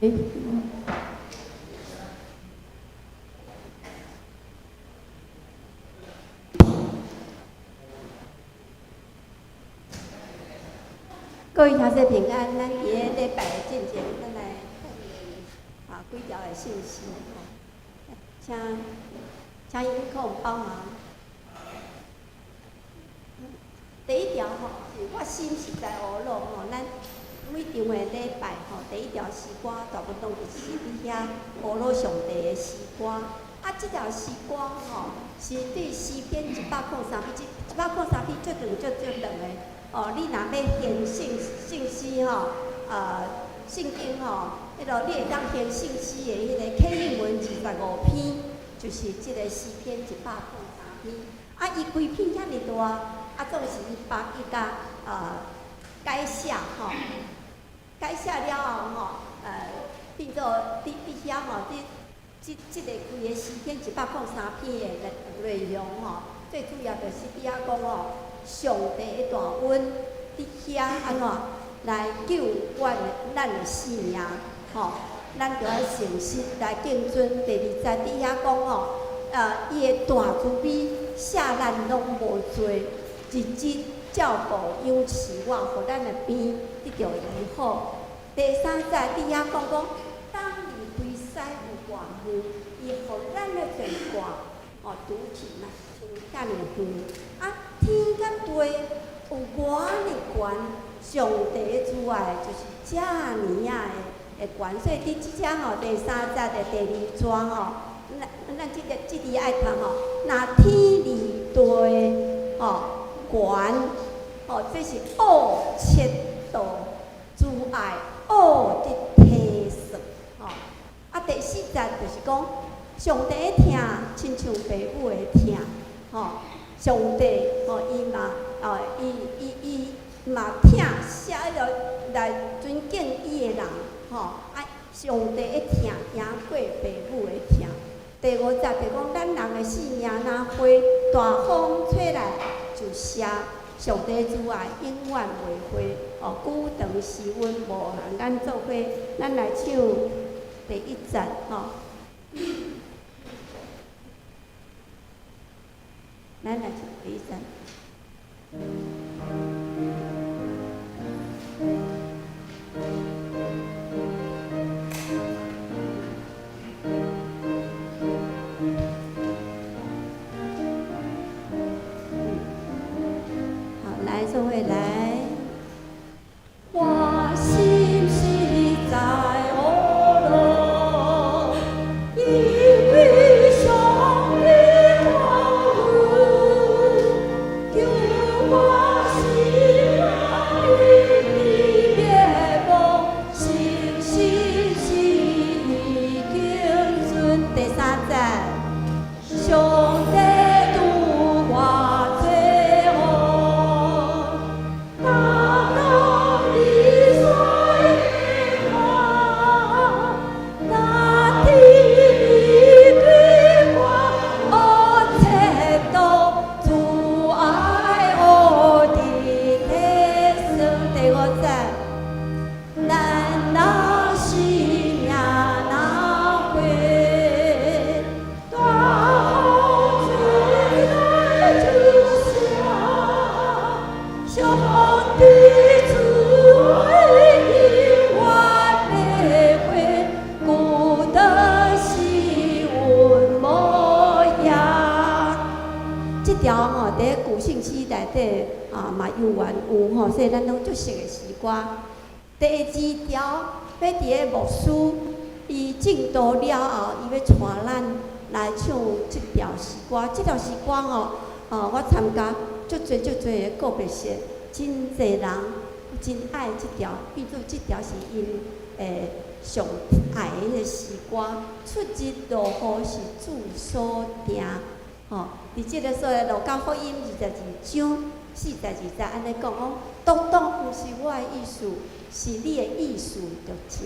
欸。各位兄弟平安，咱佇咧禮拜的進前，咱來看幾條的信息吼，請音控幫忙。第一條吼，是我心實在呵咾吼，咱每場的禮拜吼，第一條詩歌大部分攏是佇遐呵咾上帝的詩歌。啊，這條詩歌吼，是對詩篇103篇，103篇足長足足長的。哦，你若欲獻聖詩吼，聖經吼，彼落你會當獻聖詩的彼个啟應文25篇，就是這个詩篇103篇。啊，伊規篇遐爾大，啊，總是伊把伊共改寫吼，改寫了後吼，變做佇遐吼，佇這個規个詩篇103篇的內容吼，最主要就是佇遐講吼，上帝的大恩佇遐按怎來救阮的咱的性命，吼，咱著愛誠實來敬尊。第二節佇遐講吼，伊的大慈悲，赦咱攏無罪，日日照顧養飼我，予咱的病得著醫好。第三節佇遐講講，東離開西有偌遠，伊予咱的罪過吼除去嘛，像遐爾遠。啊，天佮地有偌爾懸，上帝的慈愛就是遮爾仔的懸。所以佇這遮吼，第三節的第二段吼，咱這個這字愛讀吼，若天離地吼懸，吼，這是奧七度慈愛奧得體算吼。啊，第四節就是講，上帝的疼，親像爸母的疼，吼。上帝吼，伊嘛哦，伊嘛疼寫彼个來尊敬伊的人，吼啊！上帝的疼贏過爸母的疼。第五節就講，咱人的性命若火，大風吹來就謝。上帝慈愛永遠袂廢，哦，久長時溫無限。咱做伙，咱來唱第一節，吼。咱來唱第一節。好，來，做伙來。我心實在呵咾，因為上帝大恩，救我性命於滅亡，誠實是敬尊。第三節，上帝拄我做王，達到以賽的大天離對我奧七度，慈愛奧的體算。第五節，咱人性命若火，大風吹來就謝。上帝慈愛永遠袂廢，久長時溫無限。這條吼，佇咧舊聖詩內底啊，嘛猶原有吼，所以咱攏足熟的詩歌。第二條，欲佇咧牧師伊證道了後，伊欲帶咱來唱這條詩歌。這條詩歌吼，哦，我參加足濟足濟的告別式，真濟人真愛這條，變做這條是𪜶上愛的彼個詩歌。出日落雨是主所定，吼，佇這个所在，路加福音22章42節按呢講，講獨獨毋是我的意思，是你的意思著成。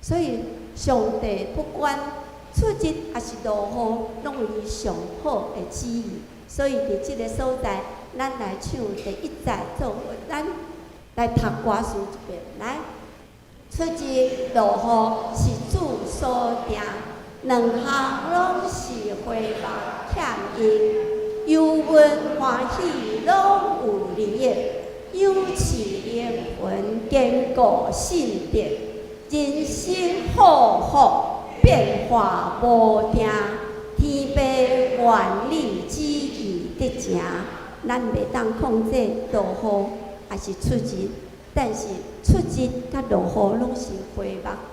所以上帝不管出日抑是落雨，攏有伊上好的旨意。所以佇這个所在，咱來唱第一節，做咱來讀歌詞一遍。來，出日落雨是主所定，兩項攏是花木欠用，憂悶歡喜攏有利益，養賜靈魂堅固信德，人生好福變化無定，天父願你旨意得成。咱袂當控制落雨，抑是出日，但是出日佮落雨攏是花木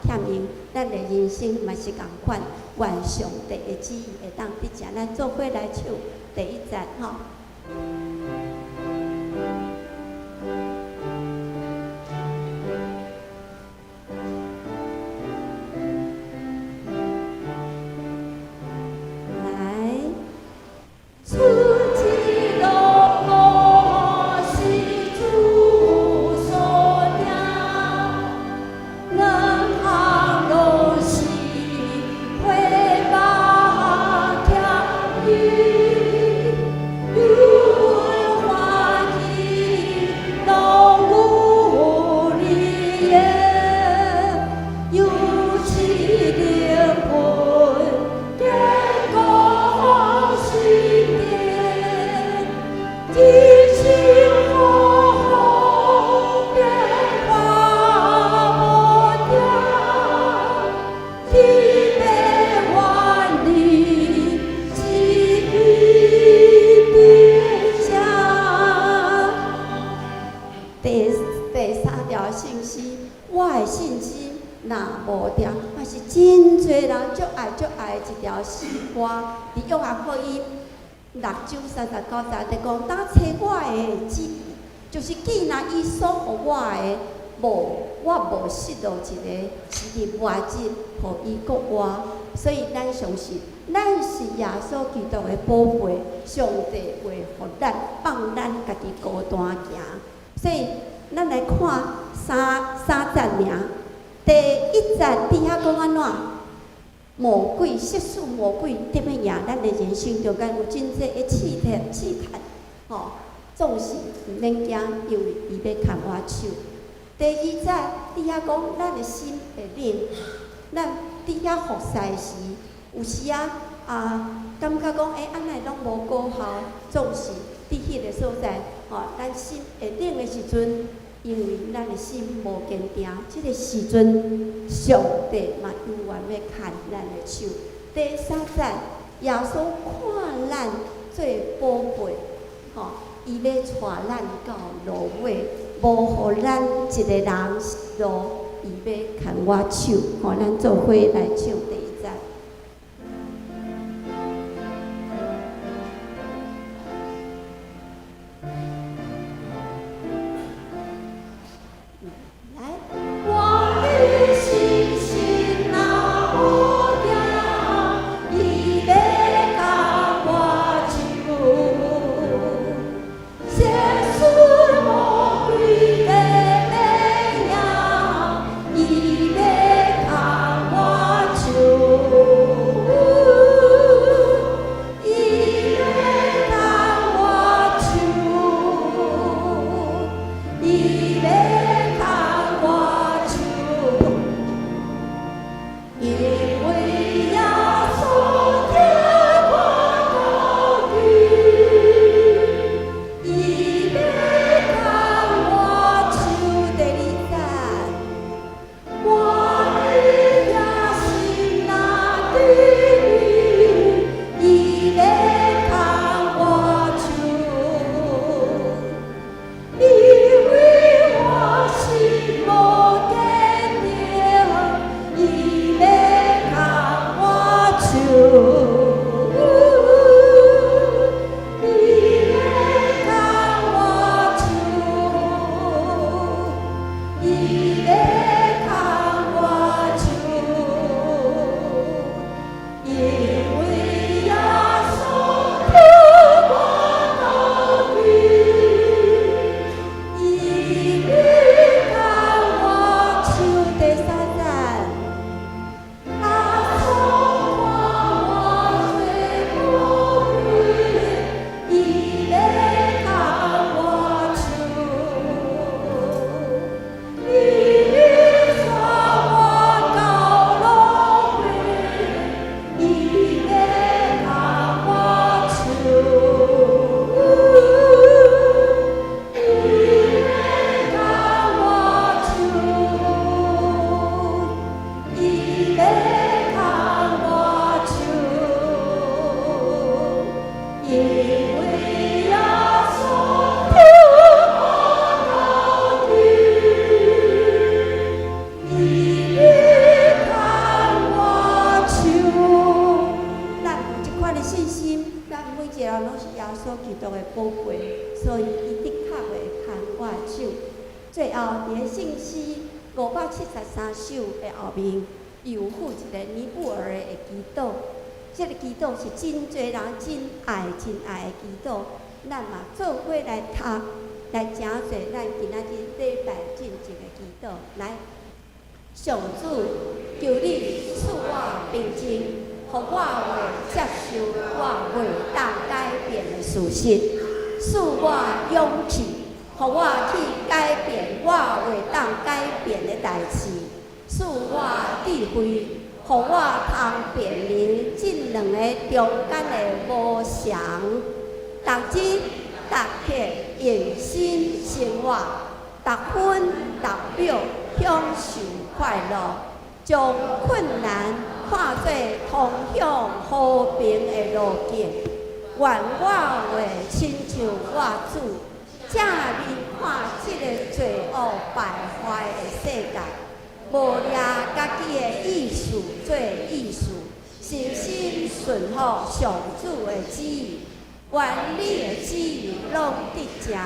欠用，咱的人生嘛是仝款，願上帝的旨意會當得成。咱做伙來唱第一節吼。來，出日落雨是主所定，兩項攏是花木欠用，憂悶歡喜攏有利益，養賜靈魂堅固信德，人生好福變化無定，天父願你旨意得成。第三條信息，我的信心若無定，嘛是真濟人足愛足愛的一條詩歌。佇約翰福音6章39節佇講，當揣我的旨意，就是既然伊所予我的，無我無失落一个，是佇末日予伊復活。所以咱相信，咱是耶穌基督的寶貝，上帝會予咱放咱家己孤單行。所以咱來看三節爾，第一節佇遐講按怎？魔鬼、設使魔鬼點樣贏咱的人生中間有真濟的試探、試探，吼，總是毋免驚，因為伊欲牽我手。第二節佇遐講，咱的心會冷，咱佇遐服侍時，有時啊啊，感覺講，欸，按呢攏無果效，總是佇彼个所在，吼，咱心會冷的時陣，因為咱的心無堅定，這个時陣，上帝嘛猶原欲牽咱的手。第三節，耶穌看咱做寶貝，吼，伊欲帶咱到路尾，無予咱一个人失落，伊欲牽我手，吼，咱做伙來唱第一節。來，我的信心若無定，伊欲牽我手。設使魔鬼欲贏，伊欲牽我手。最後，佇个聖詩573首的後面，伊有附一个尼布爾的祈禱。這个祈禱是真濟人真愛、真愛的祈禱，咱嘛做伙來讀，來成做咱今仔日禮拜進前的祈禱。來，上主，求你賜我平靜，予我會接受我袂當改變的事實；賜我勇氣，予我去改變我袂當改變的代誌；賜我智慧，予我通辨明這兩个中間的無常。逐日逐刻用心生活，逐分逐秒享受快樂，將困難看做通向和平的路徑。願我會親像我主正面看這个罪惡敗壞的世界，無掠家己的意思做意思，誠心順服上主的旨意。願你的旨意攏得成，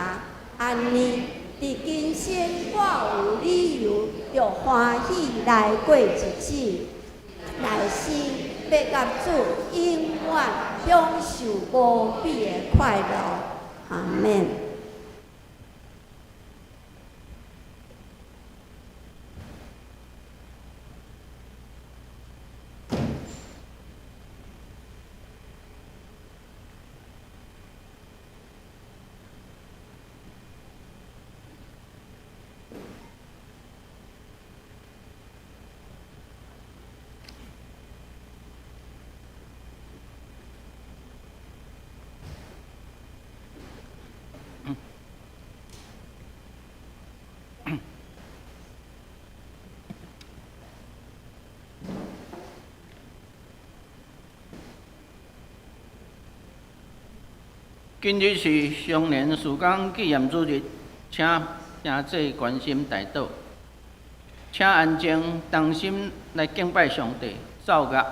按呢，佇今生我有理由著歡喜來過日子，來生欲佮主永遠享受無比的快樂。阿們。今日是常年事工紀念主日，請兄姊關心代禱，請安靜同心來敬拜上帝，奏樂。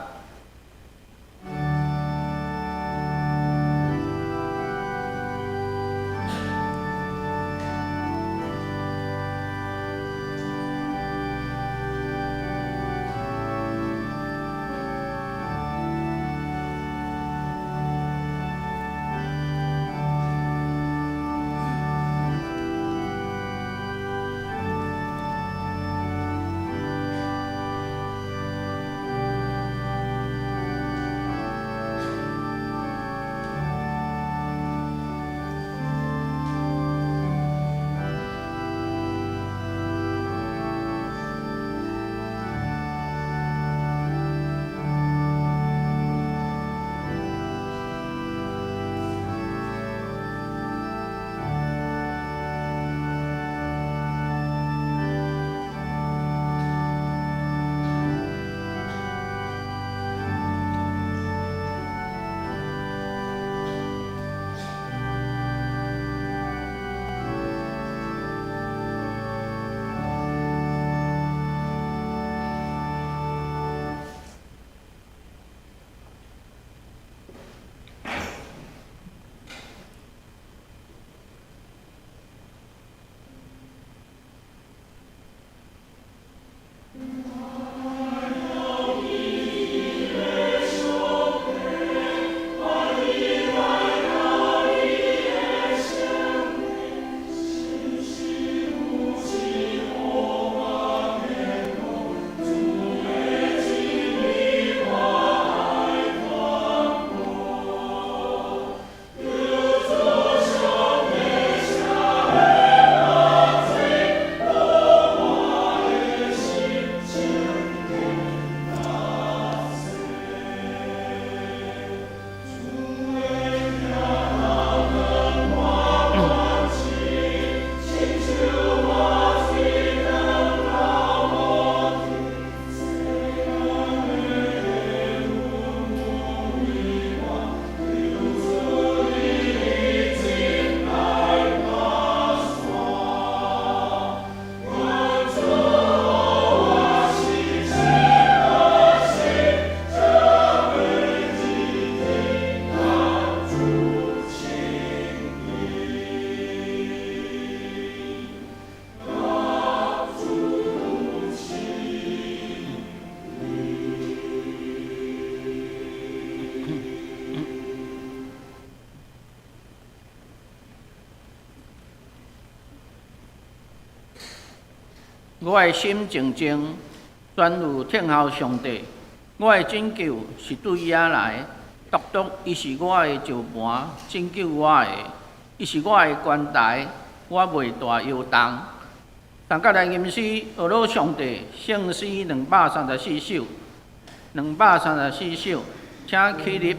我的心靜靜，專有等候上帝。我的拯救是對遐來，獨獨伊是我的石磐，拯救我的，伊是我的關台，我袂大搖動。大家來吟詩，呵咾上帝，聖詩234首，234首，請起立。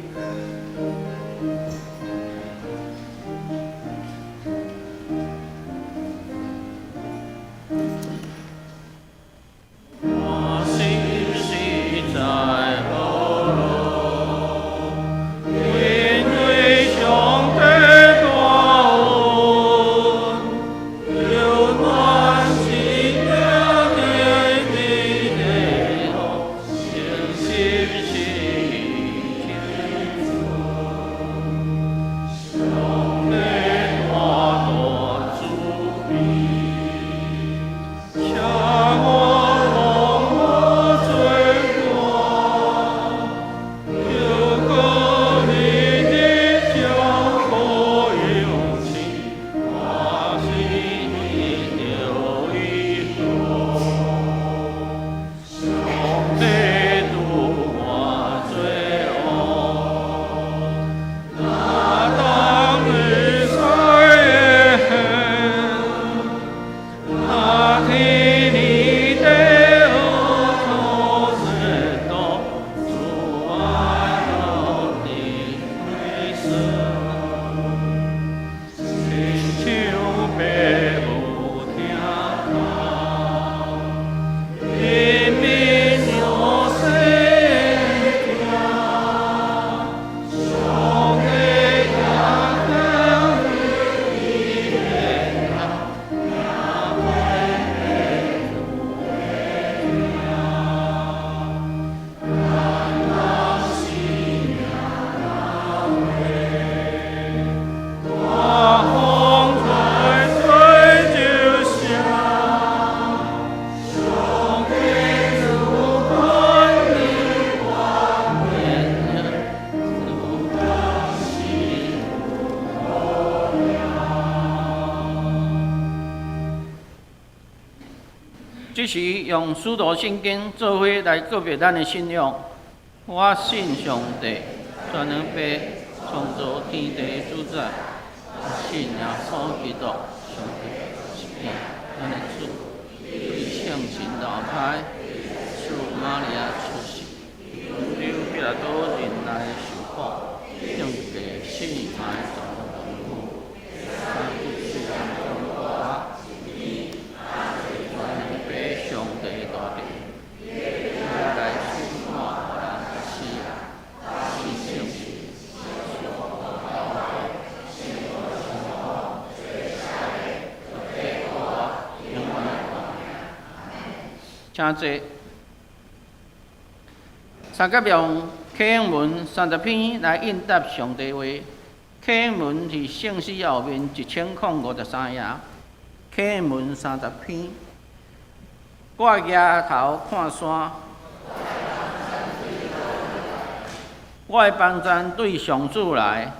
我心實在呵咾，因為上帝大恩，柔軟心靈的的誠實是天主，上帝大大慈悲，請我忘我罪過，又閣你的將可勇氣，我心得依靠，上帝拄我罪惡，哪當會使的，那天你的托子多，主啊到底為什？親像爸母疼疼，人民有生疼，上帝也疼你的大風吹吹就響，上帝主管你我免主心。這時用使徒信經做伙來告別咱的信仰。我信上帝，全能父，創造天地主宰。我信耶穌基督，上帝的兒子，咱的主，對聖神投胎，屬瑪利亞出世，經彼拉多忍耐受苦，釘十架死埋葬，三日復活，全能父上帝大能，來審判活人死人，信聖神，請坐。三甲用啟應文30篇來應答上帝話。啟應文佇聖詩後面1053頁。啟應文30篇，我舉頭看山，我的幫贊對上主來，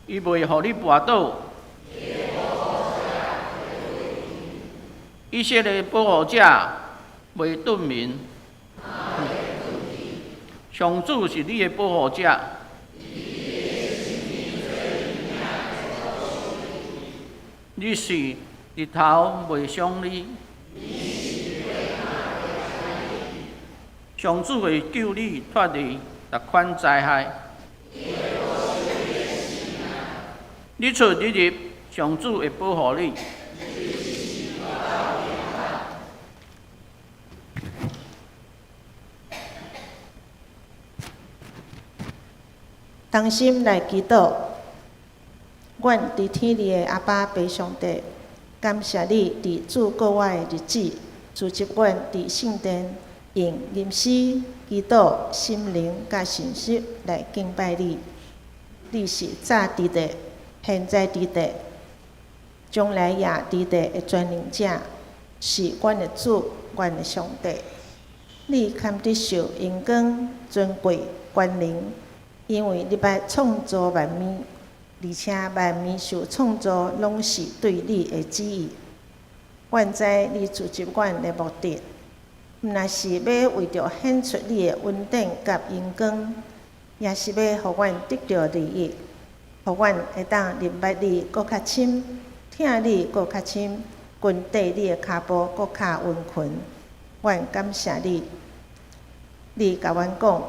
伊袂予你跋倒。以色列保護者袂頓眠，上主是你的保護者。日時日頭袂傷你，上主會救你脫離逐款災害。你出你入，上主會保護你。同心來祈禱，阮佇天裡的阿爸父上帝，感謝你佇主顧我的日子，組織阮佇聖殿用吟詩、祈禱、心靈佮信實來敬拜你。你是早佇的、現在佇的、將來也佇的的全能者，是阮的主、阮的上帝。你堪得受榮光、尊貴、權能。因為你捌創造萬物，而且萬物受創造，攏是對你的旨意。阮知你召集阮的目的，毋但是欲為著顯出你的恩典佮榮光，也是欲予阮得著利益，予阮會當認捌你閣較深，疼你閣較深，跟綴你的跤步閣較殷勤。阮感謝你，你共阮講，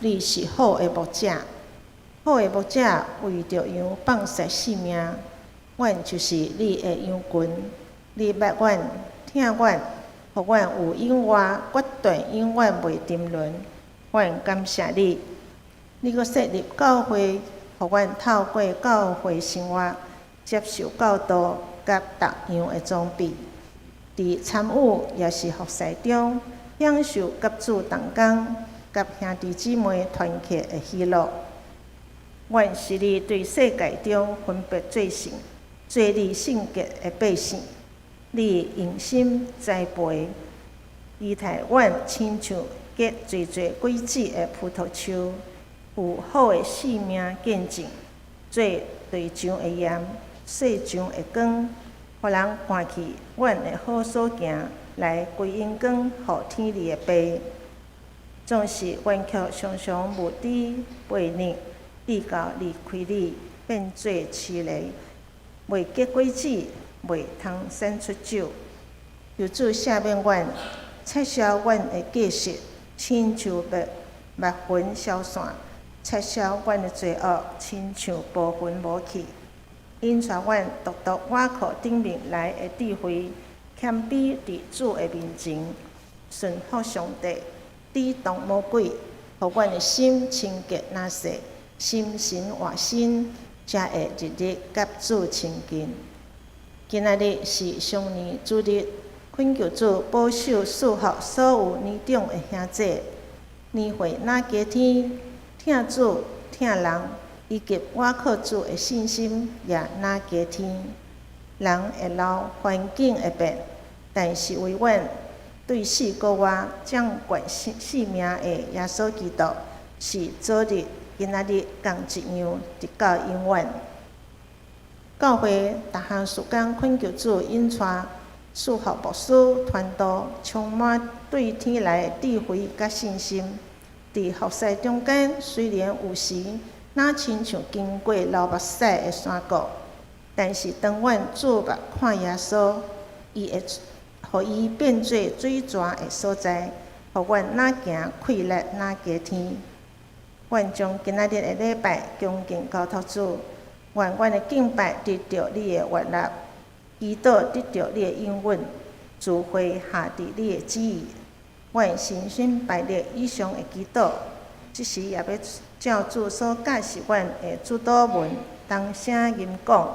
你是好的牧者，好的牧者為著羊放捨性命，阮就是你的羊群。你捌阮，疼阮，予阮有永活，決斷永遠袂沉淪。阮感謝你，你閣設立教會，予阮透過教會生活，接受教導佮逐樣的裝備，佇參與抑是服侍中，享受佮主同工、佮兄弟姊妹團契的喜樂。阮是你對世界中分別做聖、做你聖潔的百姓。你用心栽培，儀態阮親像結濟濟果子的葡萄樹，有好的生命見證，做地上的鹽，世上的光，予人看見阮的好所行，來歸榮光予天裡的父。總是阮卻常常無知悖逆，直到離開你，變做蒔籬，袂結果子，袂通產出酒。求主赦免阮，撤銷阮的過失，親像密雲消散；撤銷阮的罪惡，親像薄雲無去。引帶阮獨獨倚靠頂面來的智慧，謙卑佇主的面前，順服上帝，抵擋魔鬼，予阮的心清潔若洗，心神活新，才會日日佮主親近。今仔日是常年主日，懇求主保守賜福所有年長的兄姊，年歲若加添，疼主疼人，以及倚靠主的信心也若加添。人會老，環境會變，但是唯阮對死閣活、掌權生命的耶穌基督，是昨日、今仔日仝一樣，直到永遠。教會逐項事工懇求主引帶賜福牧師傳道，充滿對天來的智慧佮信心。佇服侍中間，雖然有時若親像經過流目屎的山谷，但是當阮注目看耶穌，伊會予伊變做水泉的所在，予阮若行氣力若加添。阮將今仔日的禮拜恭敬交託主。願阮的敬拜得著你的悅納，祈禱得著你的應允，聚會合佇你的旨意。阮深信排列以上的祈禱，這時也欲照主所教示阮的主禱文，同聲吟講。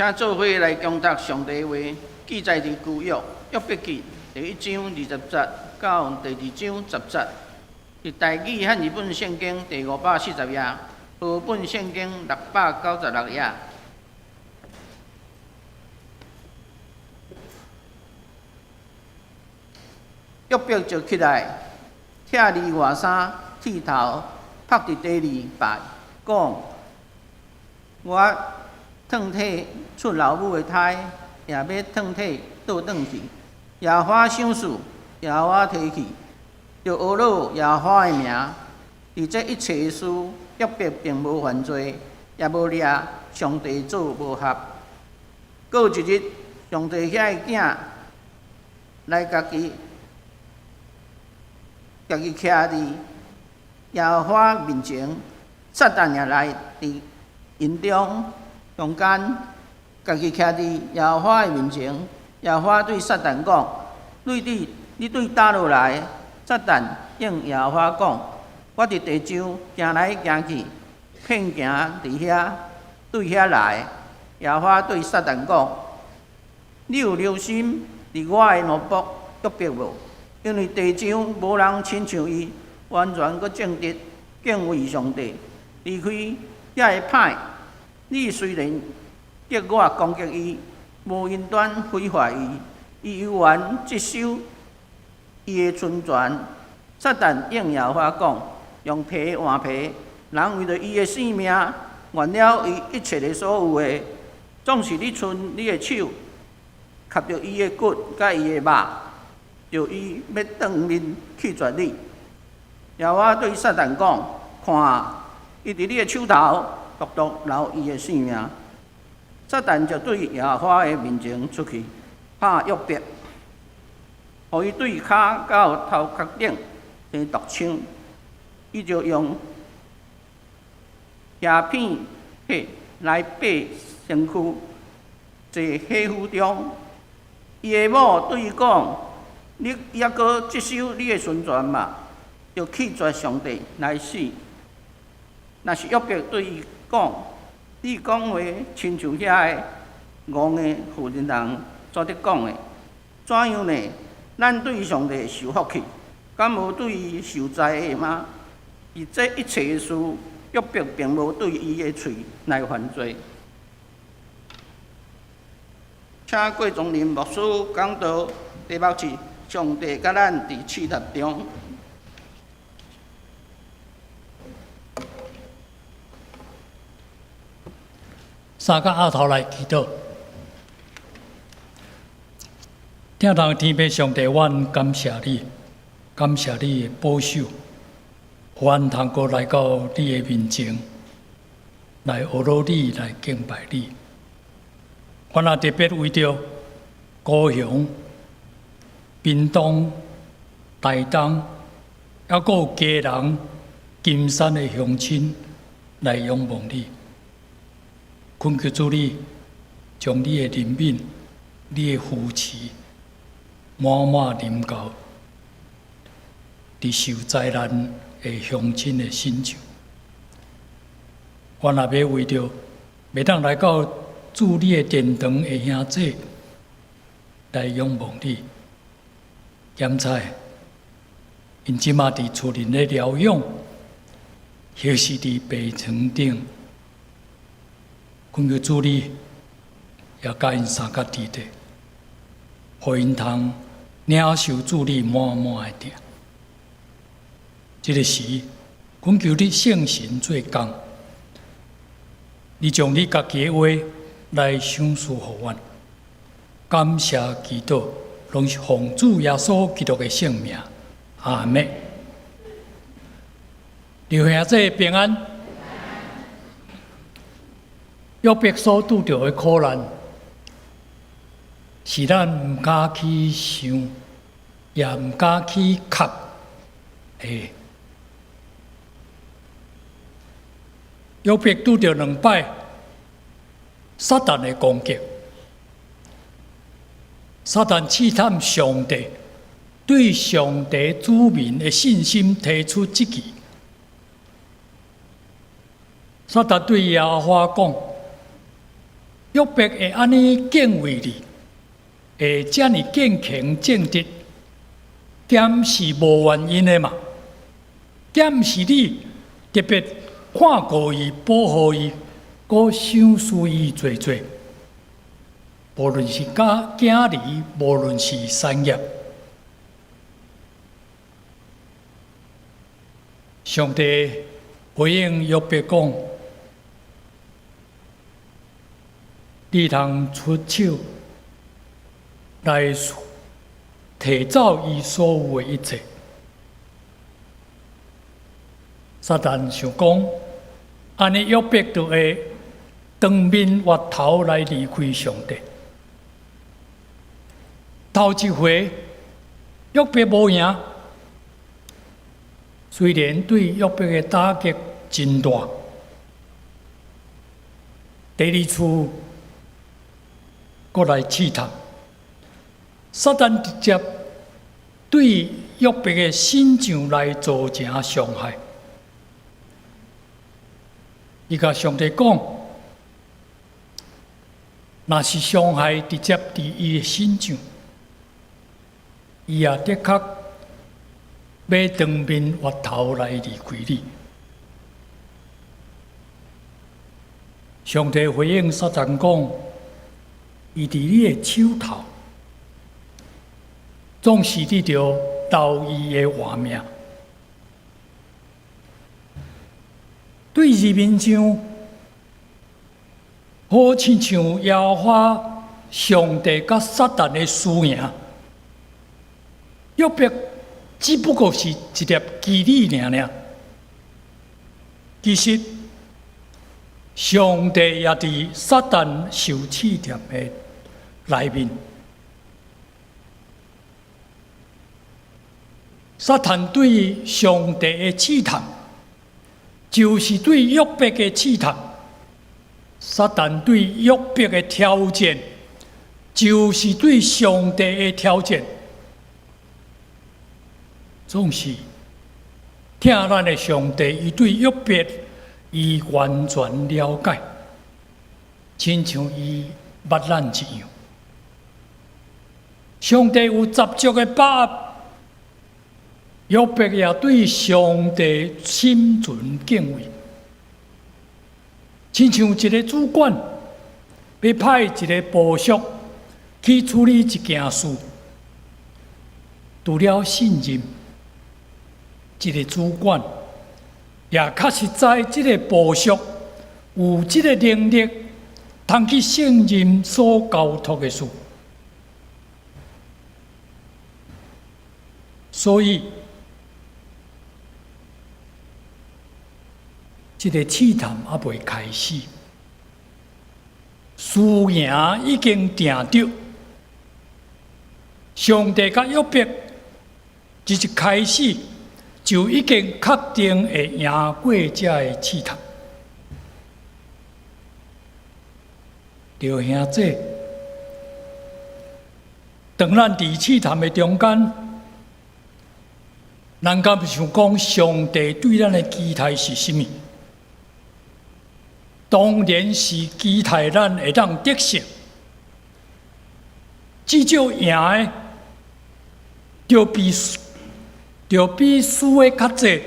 請做伙來恭讀上帝話，記載佇舊約約伯記第一章二十節到第二章十節，佇台語漢字本聖經第540頁，和本聖經696頁。約伯就起來，拆離外衫，剃頭，伏佇地裡拜，講：我褪體出老母的胎，也欲褪體倒轉去。耶和華賞賜，耶和華提去，著呵咾耶和華的名。佇這一切事，約伯並無犯罪，也無掠上帝做無合。過一日，上帝遐的囝來共伊，共伊徛佇耶和華面前，撒旦也來佇𪜶中中間，共伊徛佇耶和華的面前。耶和華對撒旦講：你對佗落來？撒旦應耶和華講：我佇地上行來行去，遍行佇遐，對遐來。耶和華對撒旦講：你有留心佇我的奴僕約伯無？因為地上無人親像伊，完全閣正直，敬畏上帝，離開遐个歹。你雖然叫我攻擊伊，無因端毀壞伊，伊猶原執守伊的純全。撒旦應耶和華講：用皮換皮，人為著伊的性命，願了伊一切的所有的，總是你伸你的手，磕著伊的骨佮伊的肉，著伊欲當面棄絕你。耶和華對撒旦講：看啊，伊佇你的手頭，獨獨留伊的性命。撒旦就對耶和華的面前出去，拍約伯，予伊對跤到頭殼頂生毒瘡。伊就用瓦片血來擘身軀，坐火釜中。伊的某對伊講：你猶閣執守你的純全嗎？就棄絕上帝來死。若是約伯對伊講：你講話親像遐个戇的婦人人所咧講的，怎樣呢？咱對上帝受福氣，敢無對伊受災的嗎？佇這一切事，約伯並無對伊的喙來犯罪。請郭宗林牧師講道，題目是“上帝佮咱佇試探中”。三个阿頭來祈禱，疼疼天父上帝，阮感謝你，感謝你的保守，予阮通閣來到你的面前，來呵咾你，來敬拜你。阮也特別為著高雄、屏東、台東，猶閣有基隆、金山的鄉親來仰望你。懇求主你，將你的憐憫、你的扶持，滿滿臨到佇受災難的鄉親的身上。阮也欲為著袂當來到主你的殿堂的兄弟來仰望你，檢查𪜶這馬佇厝裡咧療養，或是佇病床頂。懇求主你，也佮𪜶相佮佇咧，予𪜶通領受主你滿滿的疼。這个時，懇求你聖神做工，你將你家己的話來賞賜予阮。感謝基督，攏是奉主耶穌基督的聖名。阿們。劉兄弟平安。約伯所拄著的苦難，是咱毋敢去想，也毋敢去及的。約伯拄著兩擺撒旦的攻擊，撒旦試探上帝，對上帝子民的信心提出質疑。撒旦對耶和華講：約伯會按呢敬畏你，會遮爾敬虔正直，敢是無原因的嘛？敢是你特別看顧伊、保護伊，閣賞賜伊濟濟？無論是囝兒，無論是產業，上帝回應約伯講：你通出手來提走伊所有的一切。撒旦想講，按呢約伯就會當面越頭來離開上帝。頭一回約伯無贏，雖然對約伯的打擊真大。第二次閣來試探，撒旦直接對約伯的身上來造成傷害。伊共上帝講，若是傷害直接佇伊的身上，伊也的確欲當面越頭來離開你。上帝回應撒旦講：伊佇你的手頭，總是你著留伊的活命。對字面上，好親像耶和華上帝佮撒旦的輸贏，約伯只不過是一粒棋子爾爾。其實，上帝也佇撒旦受試探的內面。撒旦對上帝的試探，就是對約伯的試探；撒旦對約伯的挑戰，就是對上帝的挑戰。總是疼咱的上帝，伊對約伯，伊完全了解，親像伊捌咱一樣。上帝有十足的把握，約伯也對上帝心存敬畏，親像一個主管欲派一个部屬去處理一件事，除了信任，這个主管也確實知這个部屬有這个能力，通去勝任所交託的事。所以，這个試探猶未開始，輸贏已經定著。上帝佮約伯，自一開始就已經確定會贏過這个試探。著兄姊，當咱佇試探的中間，咱敢想講上帝對咱的期待是啥物？當然是期待咱會當得勝，至少贏的，著比輸的較濟。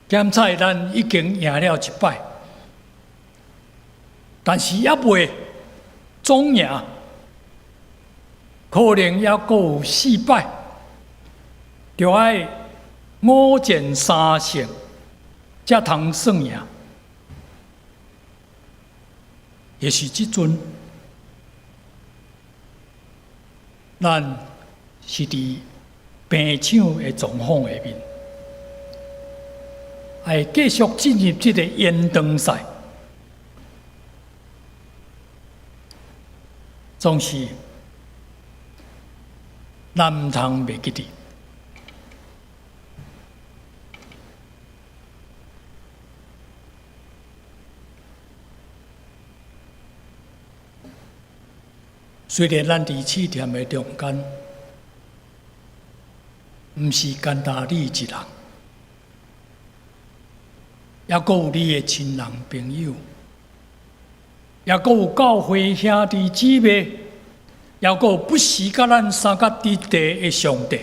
檢採咱已經贏了一擺，但是猶未總贏，可能猶閣有四擺，著愛五戰三勝，才通算贏。也是這陣，咱是佇病床的狀況下面，愛繼續進入這个延長賽，總是咱毋通袂記得。雖然咱佇試探的中間，毋是干焦你一人，猶閣有你的親人朋友，抑閣有教會兄弟姊妹，抑閣有不時佮咱相佮佇地的上帝。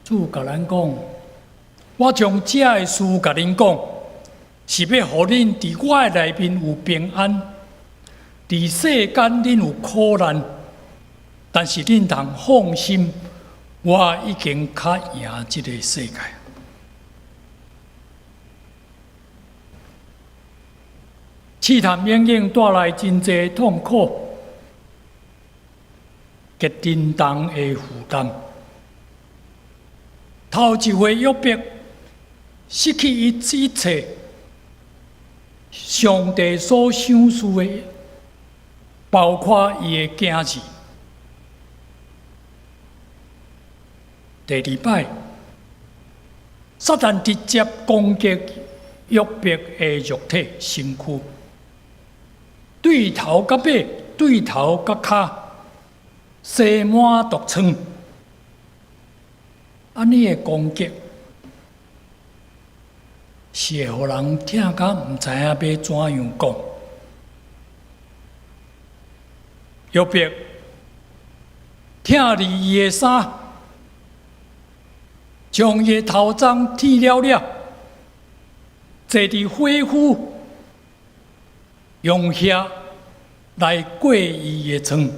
主共咱講，我將這个事共恁講，是欲予恁佇我的內面有平安。佇世間恁有苦難，但是恁通放心，我已經較贏這个世界。試探永遠帶來真濟痛苦及沉重的負擔。頭一回約伯失去伊一切，上帝所賞賜的，包括伊的囝兒。第二擺，撒旦直接攻擊約伯的肉體身軀，對頭到尾，對頭到跤，生滿毒瘡，按呢的攻擊是會予人疼甲毋知影欲怎樣講。約伯拆離伊的衫，將伊的頭鬃剃了了，坐佇火窟，用瓦來過伊的床。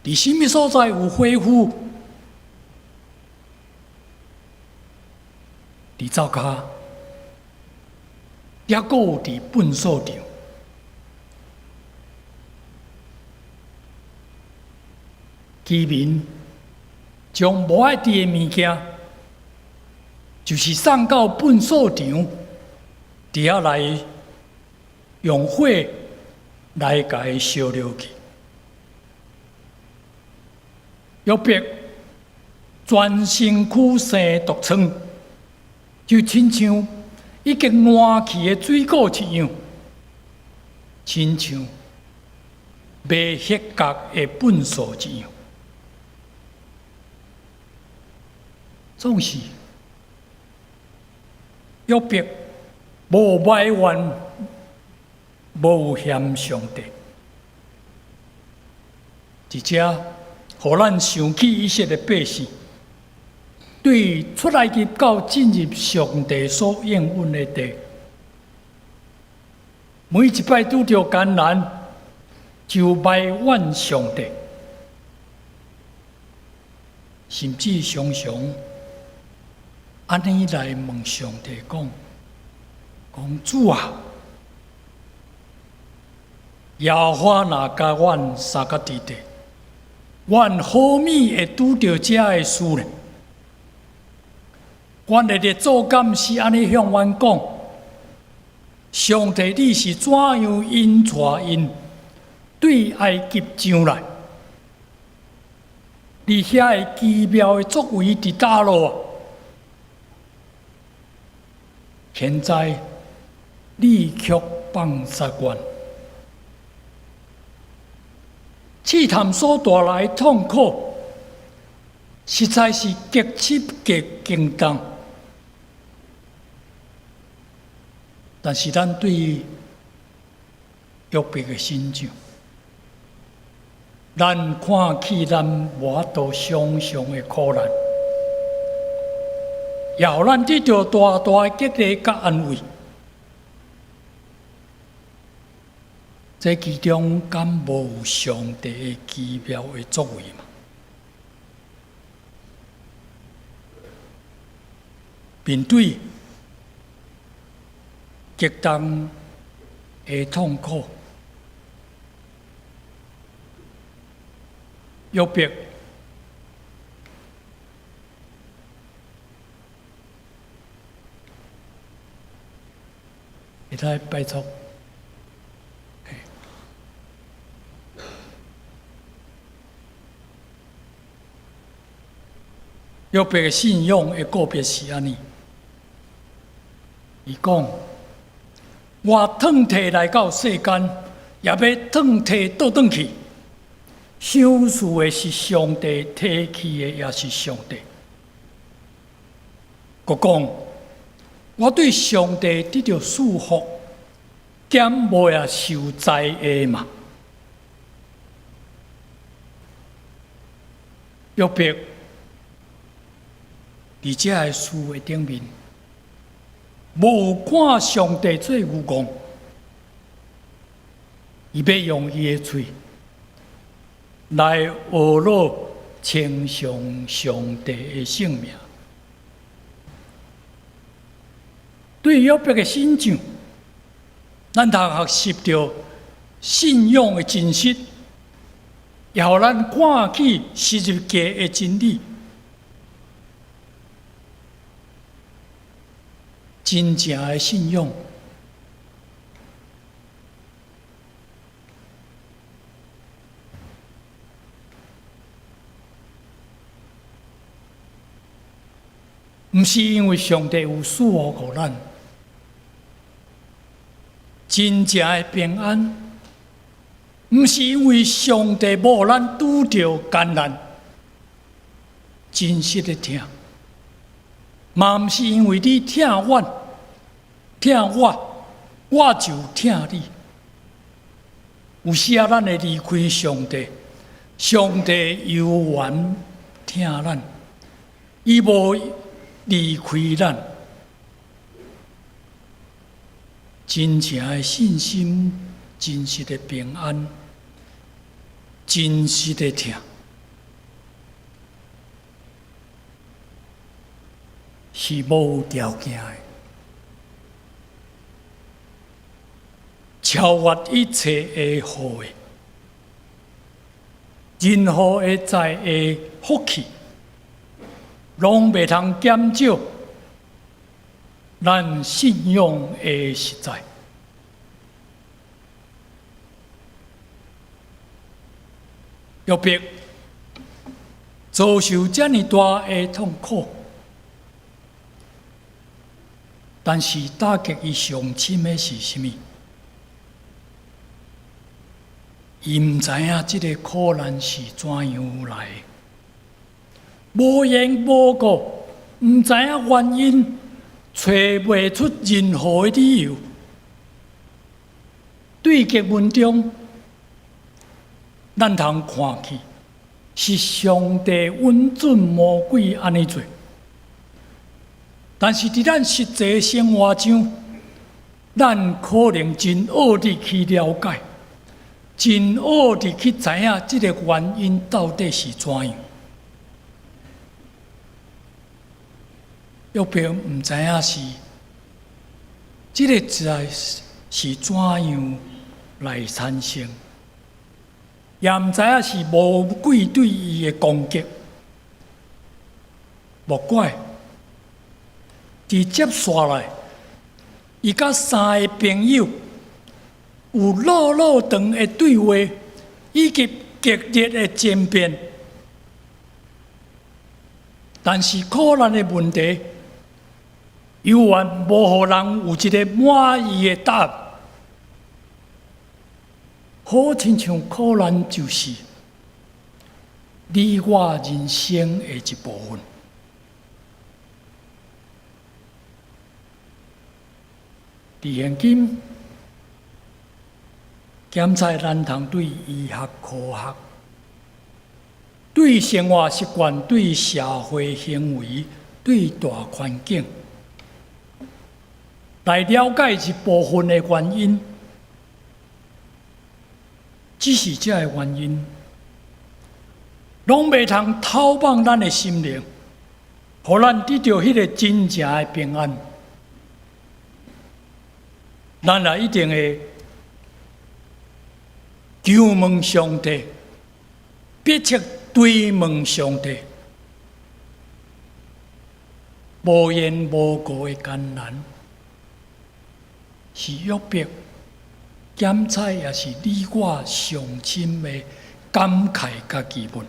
佇啥物所在有火窟？佇灶跤，抑閣有佇糞掃場。居民將無愛佇的物件，就是送到糞掃場，佇遐來用火來共伊燒落去。約伯全身軀生毒瘡，就親像已經爛去的水果一樣，親像未歇角的糞掃一樣。總是約伯無埋怨，無嫌上帝，而且予咱想起以色列百姓，對出埃及到進入上帝所應允的地，每一擺拄著艱難，就埋怨上帝，甚至常常按呢來問上帝講：講主啊，耶和華若共阮相佮佇地，阮何物會拄著這个事呢？阮的列祖敢是按呢向阮講？上帝你是怎樣引帶𪜶對埃及上來？你遐个奇妙的作為佇佗落啊？現在你卻放殺阮，試探所帶來的痛苦，實在是極深極沉重。但是咱對約伯的身上，咱看起咱無法度想像的苦難，也予咱得著大大的激勵佮安慰。這其中敢無有上帝的奇妙的作為嗎？面對極重的痛苦，約伯會使拜託。約伯的信仰的告別是按呢，伊講：我褪體來到世間，也欲褪體倒轉去。賞賜的是上帝，提去的也是上帝。閣講，我對上帝得著賜福，敢無也受災禍嘛？約伯佇這个事的頂面，無看上帝做愚戇，伊欲用伊的喙來呵咾稱頌上帝的聖名。對約伯的信仰，咱通學習著信仰的真實，也予咱看見十字架的真理。真正的信仰，毋是因為上帝有賜福予咱，真正的平安，毋是因為上帝無予咱拄著艱難，真實的疼，嘛毋是因為你疼阮，疼我，我就疼你。有時仔咱會離開上帝，上帝猶原疼咱，伊無離開咱。真正的信心，真實的平安，真實的疼，是無條件的，超越一切的禍的，任何會在的福氣，攏袂通減少咱信仰的實在。約伯遭受遮爾大的痛苦，但是打擊伊上深的是啥物？伊毋知影這个苦難是怎樣來的，無緣無故，毋知影原因，揣袂出任何的理由。對經文中，咱通看見是上帝允准魔鬼按呢做，但是佇咱實際生活中，咱可能真學得去了解，真學得去知影這個原因到底是怎樣。約伯毋知影是這个在是怎樣來產生，也毋知影是魔鬼對伊的攻擊。莫怪，佇接紲來，伊佮三个朋友有落落長的對話，以及激烈的爭辯。但是苦難的問題，猶原無予人有一个滿意的答案。好親像苦難就是你我人生的一部分。佇現今，檢採咱通對醫學科學、對生活習慣、對社會行為、對大環境來了解一部分的原因，只是這个原因，攏袂通透放咱的心靈，予咱得著彼个真正的平安。咱也一定會求問上帝，迫切追問上帝，無緣無故的艱難，是約伯檢採，也是你我上深的感慨佮疑問。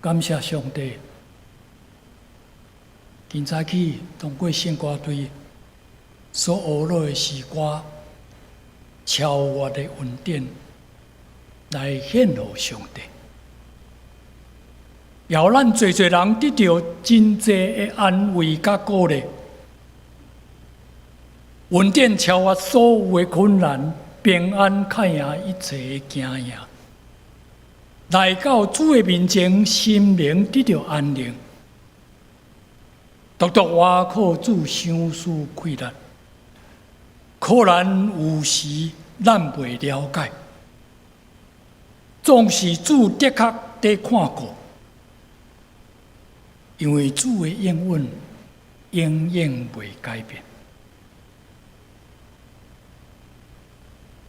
感謝上帝，今早起通過聖歌隊所呵咾的詩歌，超越的恩典來獻予上帝，予咱濟濟人得著真濟的安慰佮鼓勵。恩典超越所有的困難，平安較贏一切的驚嚇。來到主的面前，心靈得著安寧。獨獨倚靠主，傷輸氣力。可能有時咱袂了解，總是主的確佇看顧，因為主的應允永遠袂改變。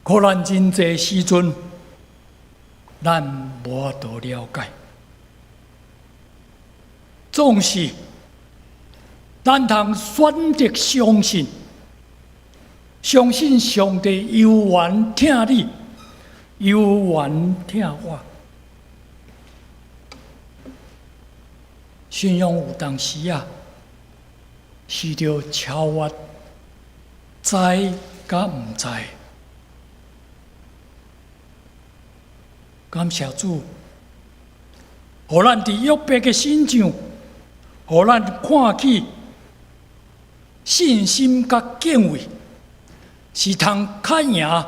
可能真濟時陣，咱無法度了解，總是咱通選擇相信。相信上帝猶原疼你，猶原疼我。信仰有當時啊，是著超越知佮毋知。感謝主，予咱佇約伯的身上，予咱看起信心佮敬畏。是通較贏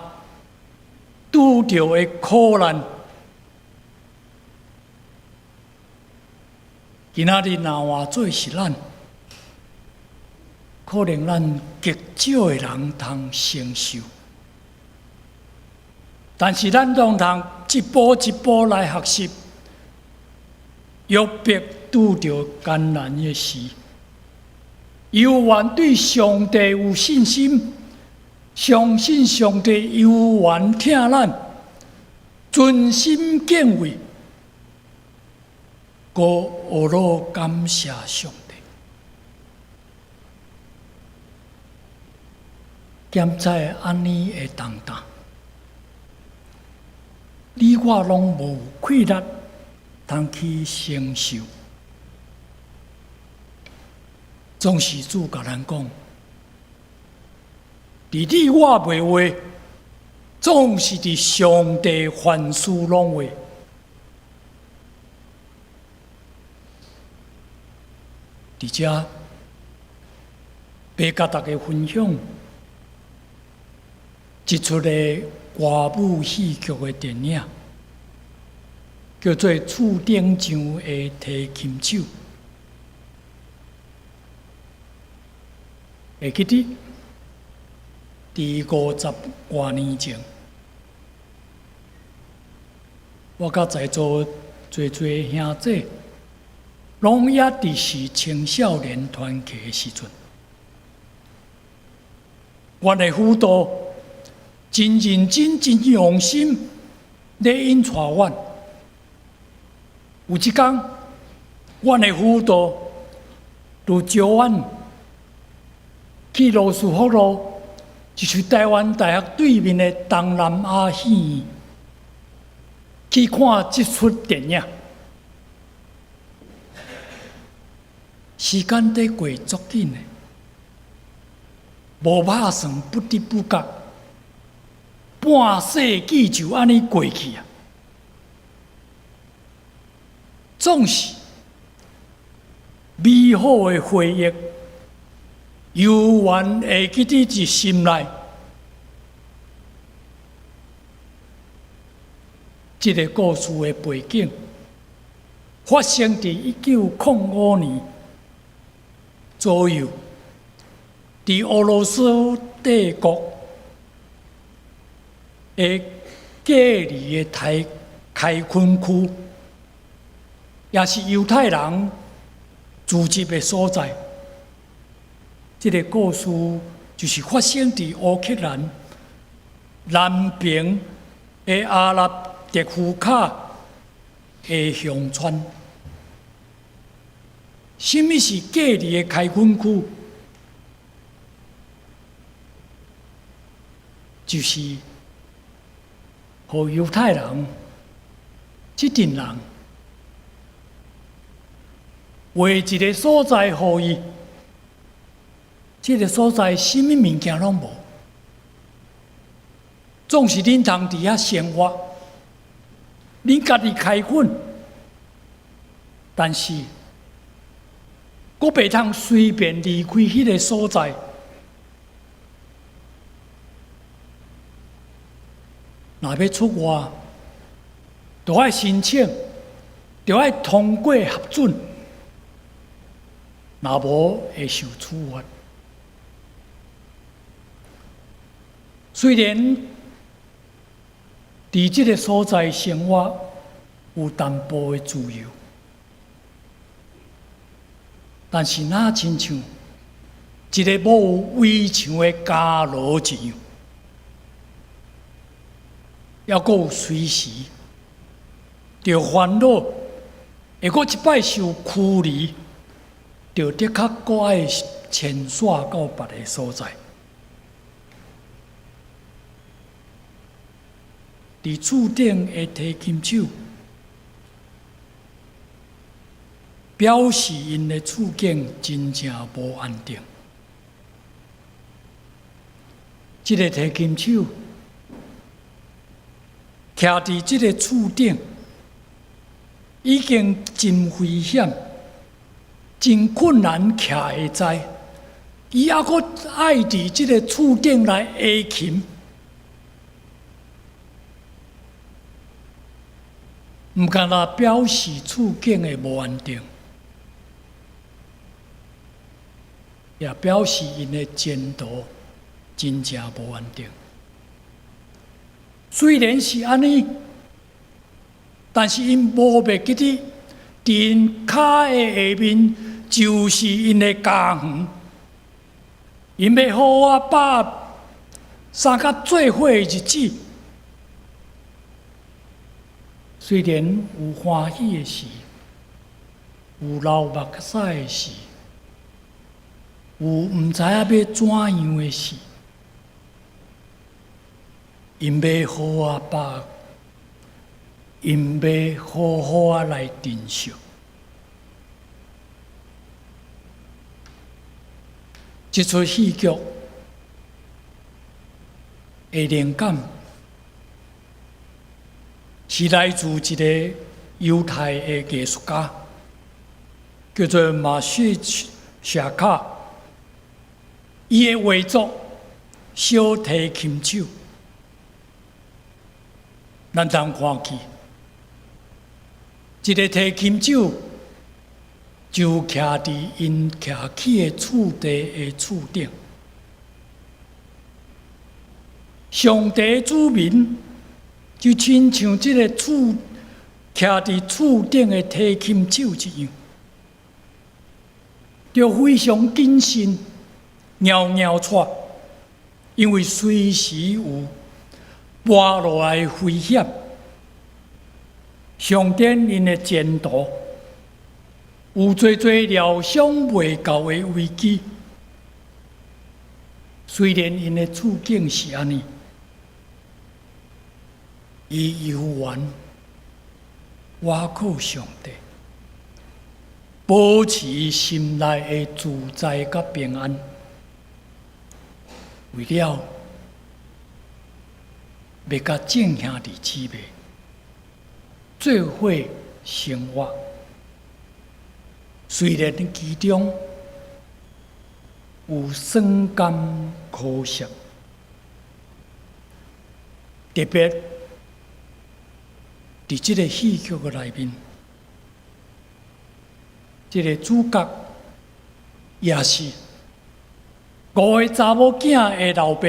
拄著的苦難。今仔日若換做是咱，可能咱極少的人通承受，但是咱攏通一步一步來學習。約伯拄著艱難的時，猶原對上帝有信心。相信上帝猶原疼咱，存心敬畏，閣學老感謝上帝。檢在按呢的重擔，你我攏無氣力通去承受。總是主共咱講。佇你我袂話，總是佇上帝凡事攏會。佇遮，欲共大家分享一齣的歌舞戲劇的電影，叫做《厝頂上的提琴手》。會記得佇五十外年前，我佮在座濟濟兄姊，攏猶佇是青少年團契的時陣，阮的輔導真認真、真用心咧引帶阮。有一工，阮的輔導就招阮去羅斯福路，就是台灣大學對面的東南亞戲院，去看這齣電影。時間佇過足緊的，無拍算，不知不覺，半世紀就按呢過去啊！總是美好的回憶，猶原會記佇佇心內。這个故事的背景發生佇1905年左右，佇俄羅斯帝國的隔離的開開墾區，也是猶太人聚集的所在。這个故事就是發生佇烏克蘭南邊的阿納迪夫卡的鄉村。啥物是隔離的開墾區？就是予猶太人這陣人畫一个所在予伊，這个所在啥物物件攏無，總是恁通佇遐生活，恁家己開墾，但是閣袂通隨便離開彼个所在。若欲出外，著愛申請，著愛通過核准，若無會受處罰。雖然佇這个所在生活有淡薄的自由，但是若親像一个無圍牆的監牢一樣，猶閣有隨時著煩惱，會閣一擺受驅離，就的確閣愛遷徙到別个所在。佇厝頂的提琴手表示，𪜶的處境真正無安定。這个提琴手徛佇這个厝頂，已經真危險、真困難徛會知，伊猶閣愛佇這个厝頂來下琴。毋干焦表示處境的無安定，也表示𪜶的前途真正無安定。雖然是按呢，但是𪜶無袂記得，佇𪜶跤的下面就是𪜶的家園。𪜶欲好好把握相佮做伙的日子。雖然有歡喜的時，有流目屎的時，有毋知影欲怎樣的時，𪜶欲好好把握，𪜶欲好好仔來珍惜。這齣戲劇的靈感是來自一个猶太的藝術家，叫做馬雪夏卡。伊的畫作《小提琴手》，咱通看見一个提琴手就徛佇𪜶徛起的厝地的厝頂。上帝子民就親像這个厝徛佇厝頂的提琴手一樣，著非常謹慎，搖搖掣，因為隨時有跋落來的危險。上帝𪜶的前途有濟濟料想袂到的危機，雖然𪜶的處境是按呢。伊猶原倚靠上帝，保持心內的自在佮平安，為了欲佮眾兄弟姊妹做伙生活。雖然其中有酸甘苦澀，特別佇這个戲劇的內面，這个主角也是五个查某囝的老爸，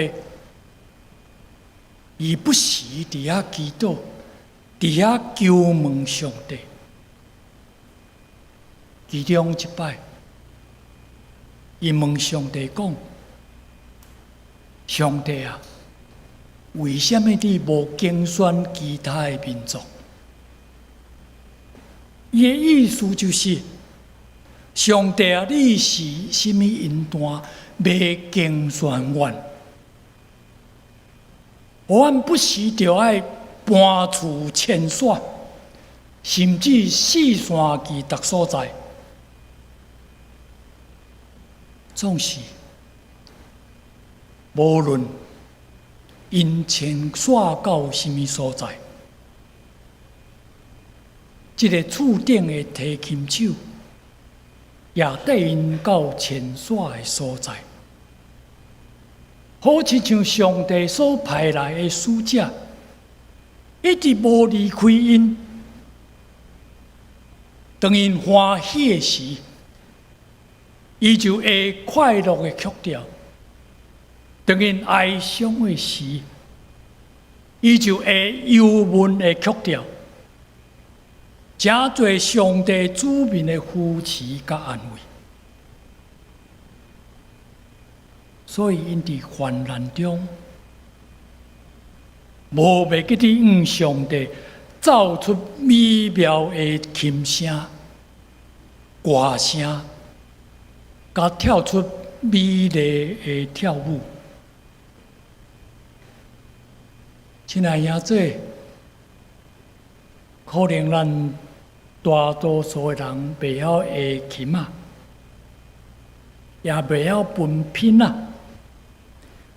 伊不時佇遐祈禱，佇遐求問上帝。其中一擺，伊問上帝講：上帝啊，為啥物你無揀選其他的民族？伊的意思就是，上帝啊，你是啥物恩典欲揀選阮？予阮不時著愛搬厝遷徙，甚至四散去逐所在，總是無論𪜶 𪜶遷徙到啥物所在，這个次等的提琴手也綴𪜶到遷徙的所在，好親像上帝所派來的使者，一直無離開𪜶。當𪜶歡喜的時，伊就會快樂的曲調；當𪜶哀傷的時，伊就會憂悶的曲調。誠濟上帝子民的扶持佮安慰，所以𪜶佇患難中，無袂記得向上帝奏出美妙的琴聲、歌聲，佮跳出美麗的跳舞。親愛兄姊，可能咱大多數的人袂曉下琴仔，也袂曉分品仔，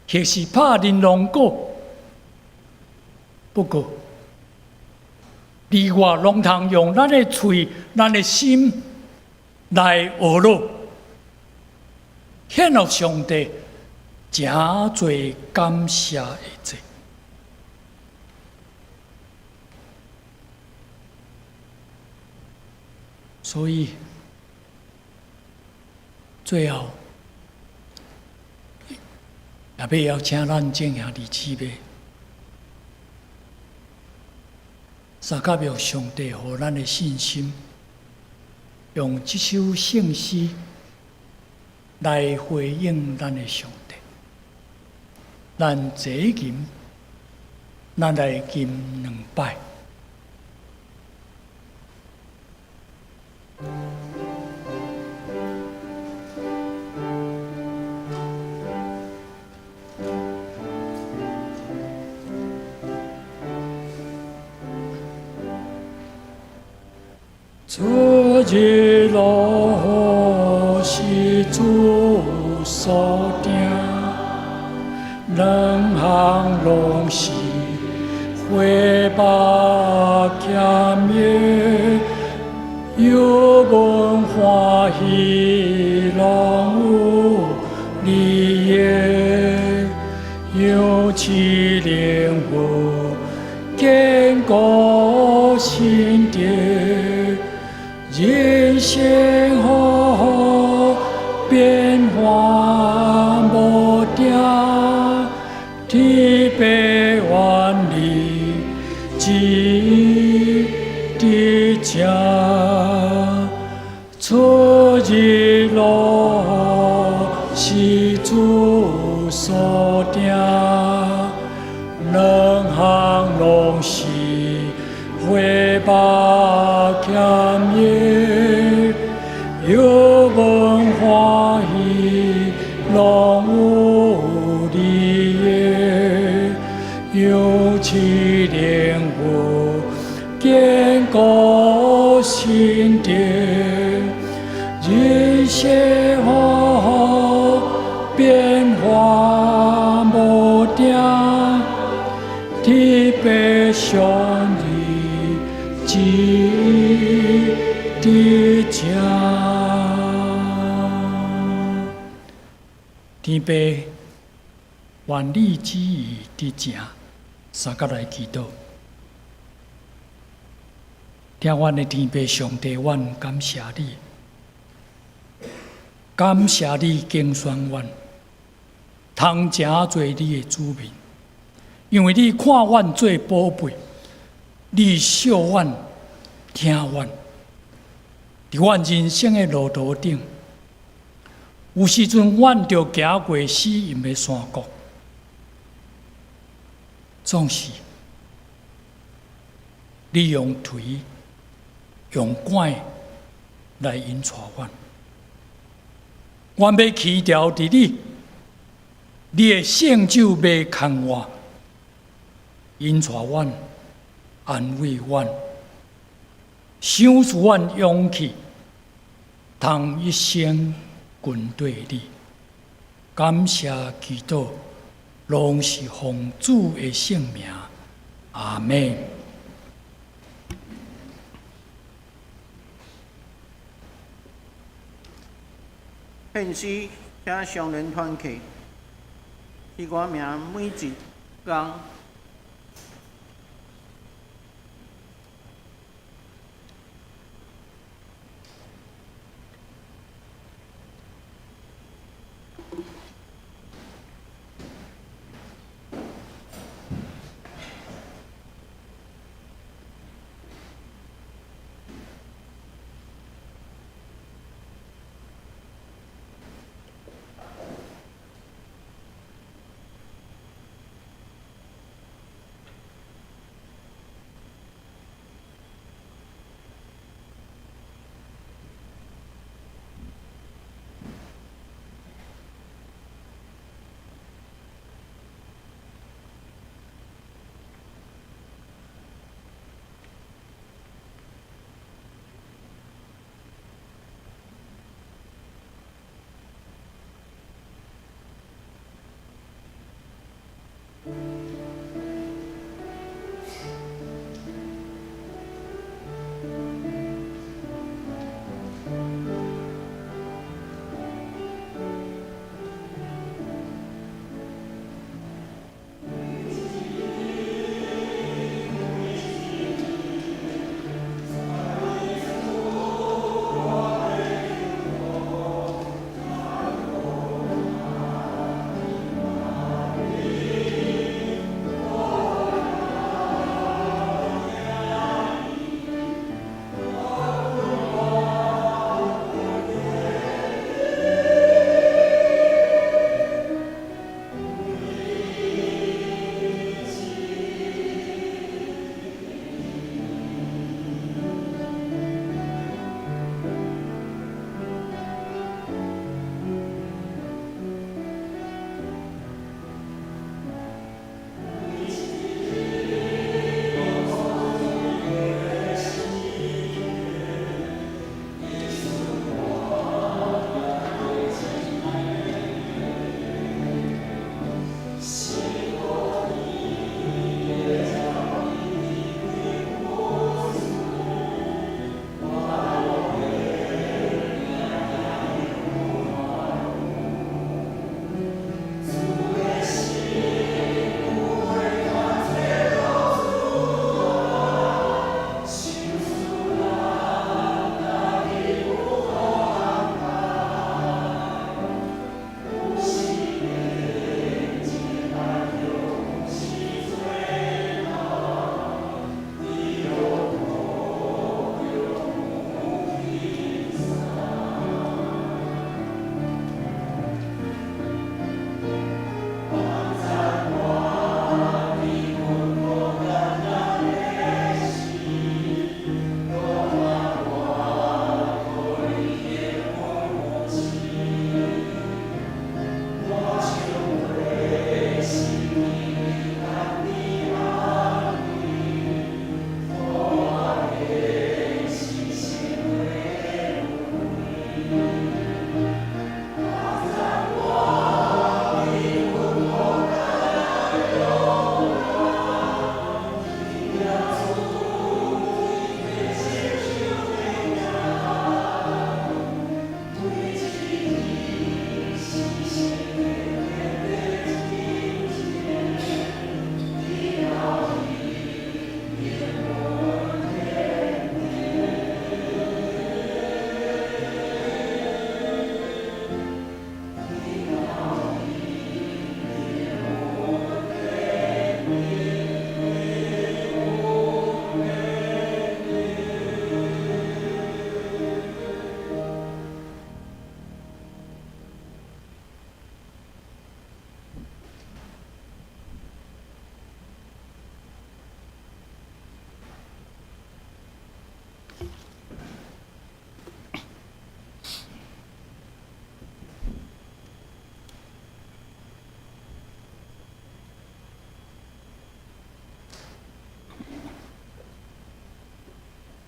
或是拍玲瑯鼓。不過，你我攏通用咱的喙、咱的心來學樂，獻予上帝誠濟感謝的祭。所以，最後也欲邀請咱眾兄弟姊妹，相佮用上帝予咱的信心，用這首聖詩來回應咱的上帝。咱齊吟，咱來吟兩擺。主日落是主所定，兩項攏是火目欠的，憂悶歡喜攏有你的，揚起靈魂堅固心地，人生好變幻無定，天父願你旨意佇這，出日落是主所定，兩項攏是火目欠的，憂悶歡喜攏有你的，揚起靈魂堅固心地，人生好變化無定，天父上帝旨意佇這。天父，願你旨意佇這，相佮來祈禱。疼阮的天父上帝，阮感謝你，感謝你揀選阮，通成做你的子民，因為你看阮做寶貝，你惜阮、疼阮，佇阮人生的路途頂，有時陣阮著行過死蔭的山谷，總是你用槌、用拐來引帶阮。阮欲倚牢佇你，你的聖手欲牽我，引帶阮，安慰阮，賞賜阮勇氣，通一生跟綴你。感謝基督，攏是奉主的聖名，阿們。獻詩，請上聯團契，詩歌名每一工。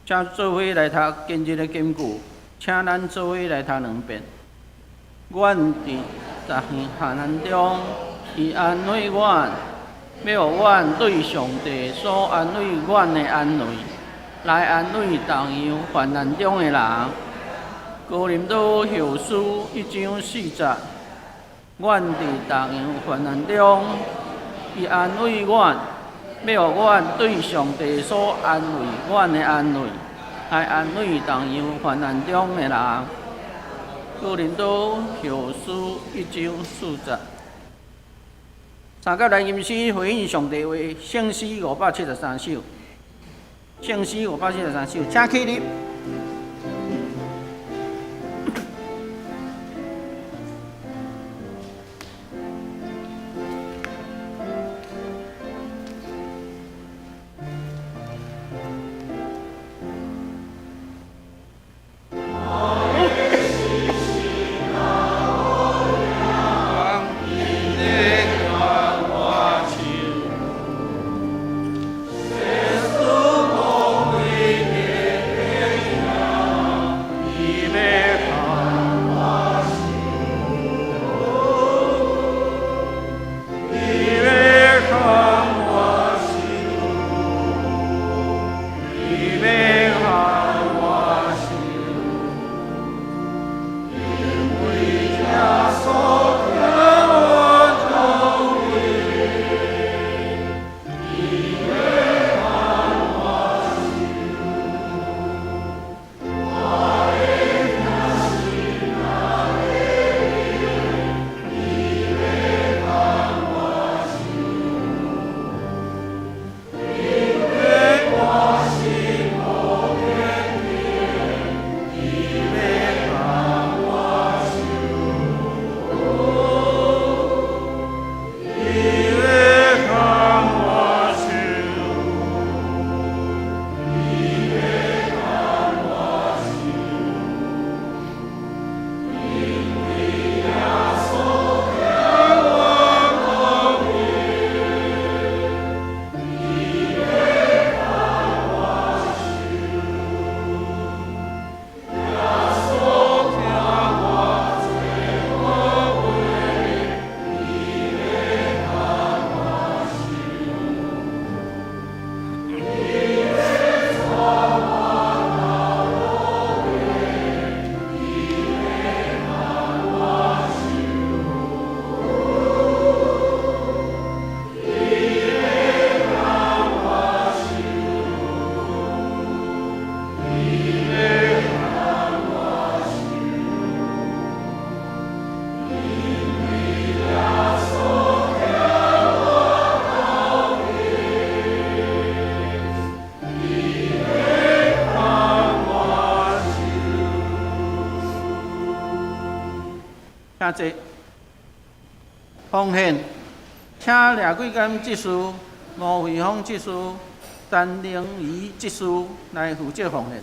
請做伙來讀今日的金句，請咱做伙來讀兩遍。願佇患難中，伊安慰阮，欲予阮對上帝所安慰阮的安慰，來安慰同樣患難中的人。哥林多後書一章四節，阮佇同樣患難中，伊安慰阮，欲予阮對上帝所安慰阮的安慰，來安慰同樣患難中的人。哥林多後書一章四節。三甲來吟詩回應上帝話，聖詩573首，聖詩573首，請起立。請坐。奉獻，請廖桂甘執事、吳惠芳執事、陳玲儀執事來負責奉獻。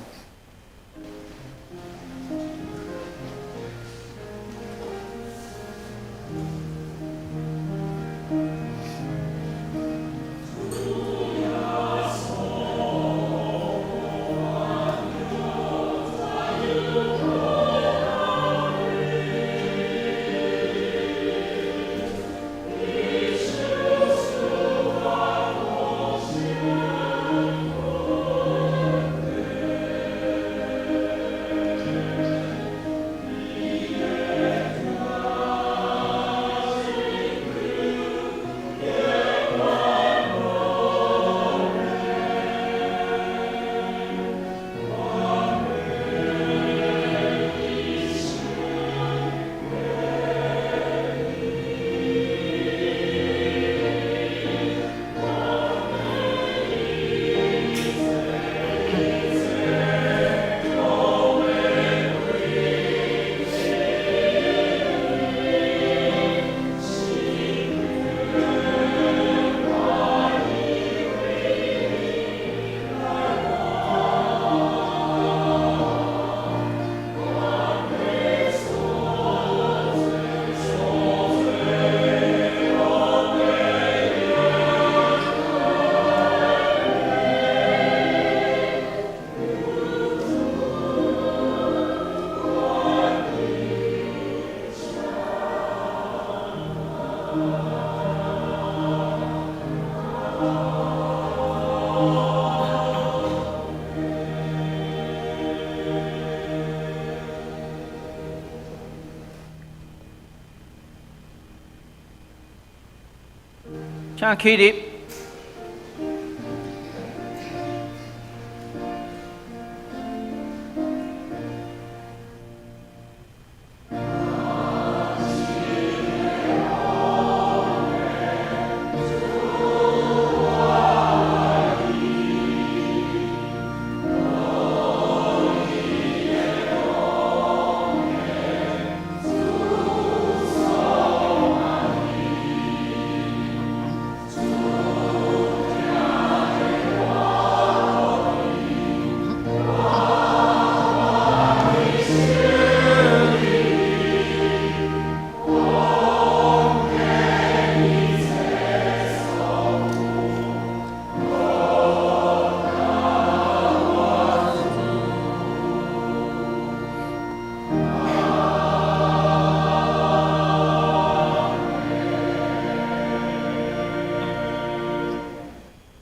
請起立。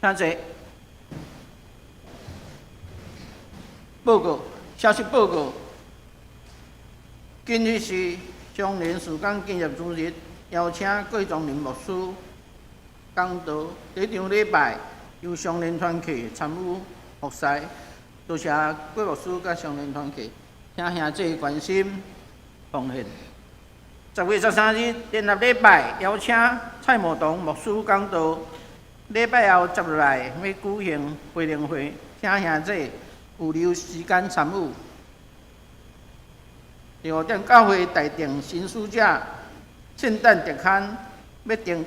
請坐。報告，消息報告。今日是松仁事工紀念主日，邀請郭宗林牧師講道。第一場禮拜由松仁團契參與服侍，多謝郭牧師佮松仁團契，請兄弟關心奉獻。10月13日聯合禮拜，邀請蔡茂東牧師講道。禮拜後接落來欲舉行培靈會，請兄弟預留時間參與。第五點，教會代訂新書者聖誕特刊，欲訂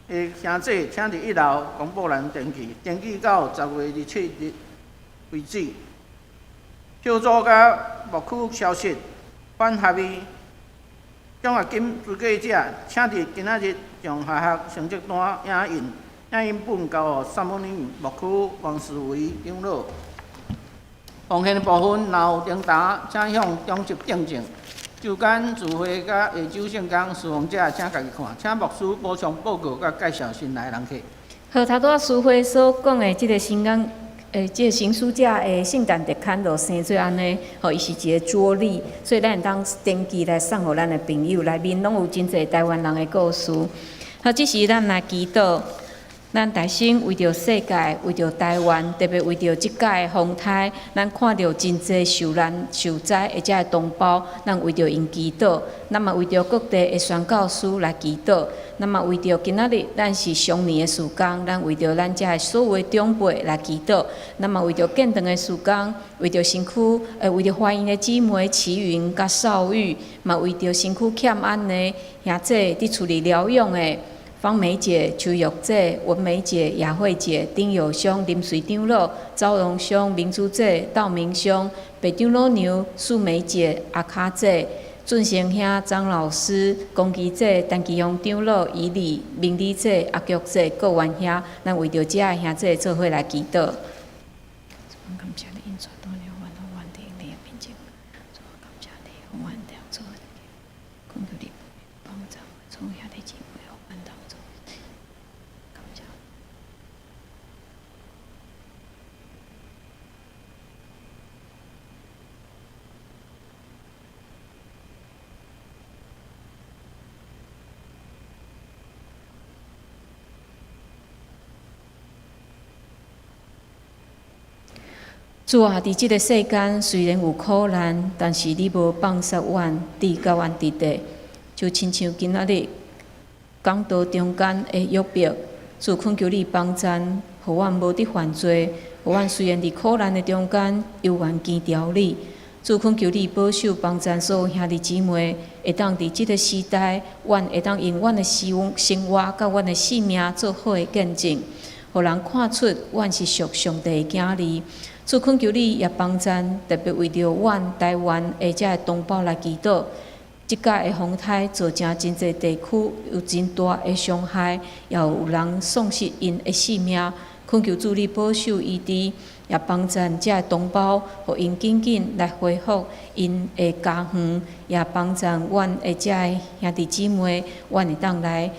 的兄弟，請佇一樓公布欄登記，登記到10月27日為止。小組佮牧區消息，反合伊獎學金資格者，請佇今仔日將學校成績單影印。影印本交予三文林牧區王思維長老。奉獻的部分，若有訂單，請向長執訂正。週間聚會佮下晝聖工侍奉者，請家己看。請牧師補充報告佮介紹新來的人客。好，頭拄仔書會所講的這个新工，這个新書者的聖誕特刊就生做按呢，吼，伊是一个桌曆，所以咱會當登記來送予咱的朋友，內面攏有真濟台灣人的故事。好，這時咱來祈禱。咱大聲為著世界，為著台灣，特別為著這擺的風颱，咱看著真濟受難、受災的遮的同胞，咱為著𪜶祈禱。咱嘛為著各地的宣教師來祈禱。咱嘛為著今仔日咱是上年的事工，咱為著咱遮的所有的長輩來祈禱。咱嘛為著建堂的事工，為著身軀，為著華營的姊妹齊雲佮少玉，嘛為著身軀欠安的兄姊佇厝裡療養的。方梅姐、邱玉姐、文梅姐、雅慧姐、丁友兄、林水長老、昭榮兄、明珠姐、道明兄、白長老娘、素梅姐、阿卡姐、俊成兄、張老師、龚基姐、陳其雄長老、以禮、明理姐、阿菊姐、郭元兄，咱為著遮的兄姊做伙來祈禱。主啊，佇這个世間雖然有苦難，但是你無放捨阮，佇佮阮佇底，就親像今仔日講道中間的約伯，主懇求你幫贊，予阮無佇犯罪，予阮雖然佇苦難的中間，猶原堅牢你。主懇求你保守幫贊所有兄弟姊妹，會當佇這个時代，阮會當用阮的生活佮阮的性命做好的見證，予人看出阮是屬上帝的囝兒。主懇求你也幫贊，特別為著阮台灣的遮的同胞來祈禱。這擺的風颱造成真濟地區有真大的傷害，也有人喪失𪜶的性命。懇求主你保守醫治，也幫贊遮的同胞，予𪜶緊緊來恢復𪜶的家園，也幫贊阮的遮的兄弟姊妹，阮會當來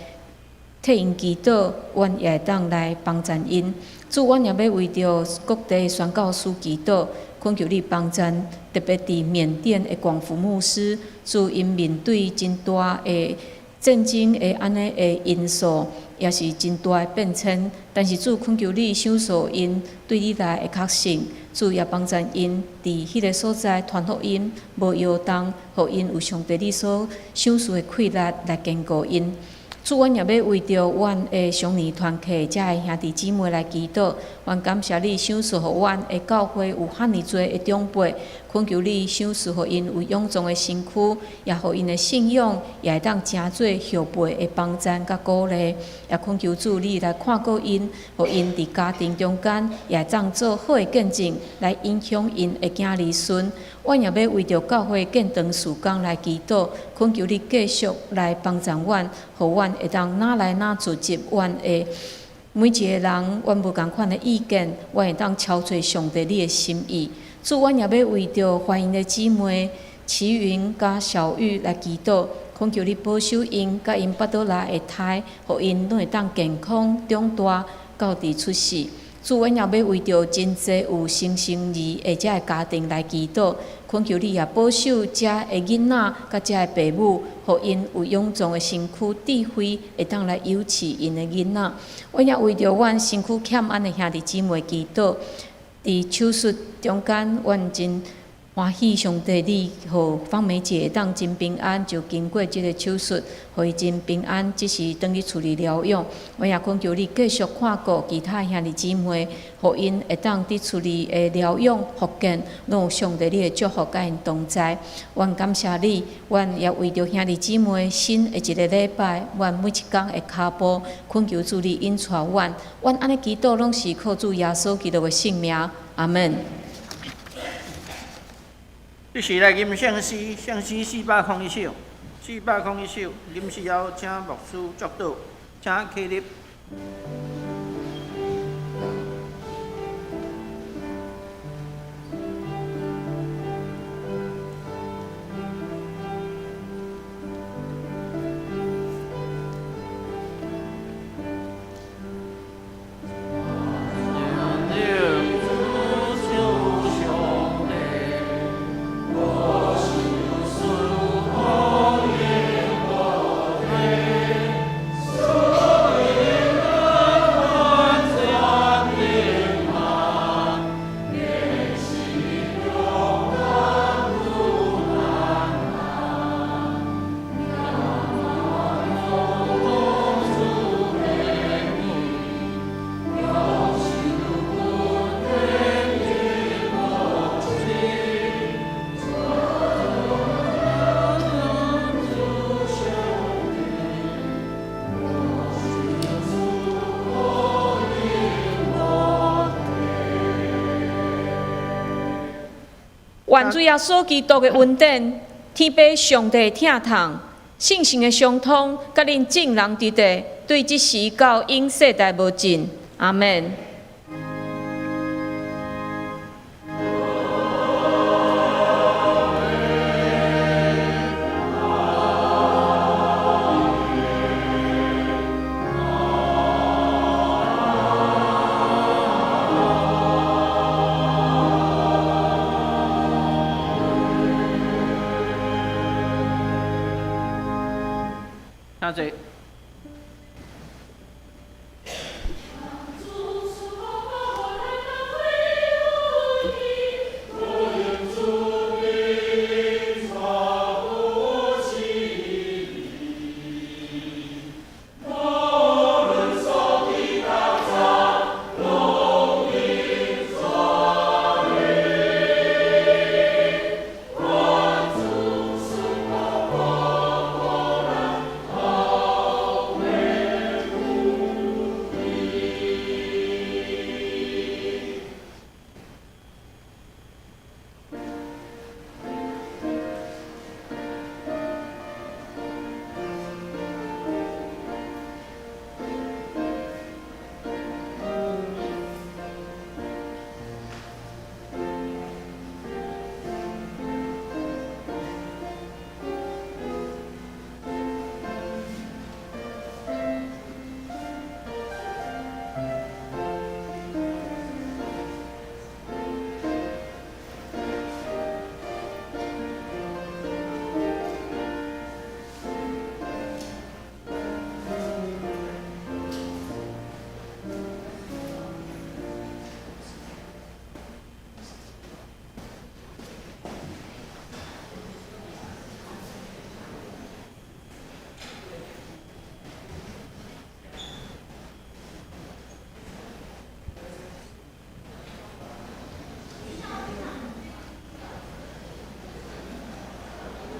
替𪜶祈禱，阮也會當來幫贊𪜶。主，阮也欲為著各地宣教師祈禱，懇求你幫贊，特別佇緬甸的廣福牧師，主𪜶面對真大的戰爭的按呢的因素，也是真大的變遷。但是主懇求你賞賜𪜶對你來的確信，主也幫助𪜶佇彼个所在傳福音，無搖動，予𪜶有上帝你所賞賜的氣力來堅固𪜶。主，阮也欲為著阮的常年團契遮的兄弟姊妹來祈禱。阮感謝你賞賜予阮的教會有遐爾濟的長輩，懇求你賞賜予𪜶有勇壯的身軀，也予𪜶的信仰也會當成做後輩的幫贊佮鼓勵。也懇求主你來看顧𪜶，予𪜶佇家庭中間也會當做好的見證，來影響𪜶的囝兒孫。阮也欲為著教會建堂事工來祈禱，懇求你繼續來幫助阮，予阮會當愈來愈聚集阮的每一個人，阮無仝款的意見，阮會當超揣上帝你的心意。主，阮也欲為著懷孕的姊妹齊雲佮小玉來祈禱，懇求你保守𪜶佮𪜶腹肚內的胎，予𪜶攏會當健康長大，到佇出世。主，阮也欲為著真濟有新生兒的遮的家庭來祈禱，懇求你也保守遮的囡仔佮遮的爸母，予𪜶有勇壯的身軀、智慧，會當來養飼𪜶的囡仔。阮也為著阮身軀欠安的兄弟姊妹祈禱，佇手術中間，阮真歡喜上帝你予方梅姐會當真平安，就經過這个手術，予伊真平安，這時轉去厝裡療養。我也懇求你繼續看顧其他兄弟姊妹，予𪜶會當佇厝裡的療養復健，攏有上帝你的祝福佮𪜶同在。阮感謝你，阮也為著兄弟姊妹新的一个禮拜，阮每一工的跤步，懇求主你引帶阮。阮按呢祈禱，攏是靠主耶穌基督的聖名。阿門。這時來吟聖詩，聖詩401首，401首，吟詩後請牧師祝禱，請起立。願主耶穌基督的恩典，天父上帝疼痛，聖神的相通，佮恁眾人佇佇，對這時到永世代無盡。阿門。請坐。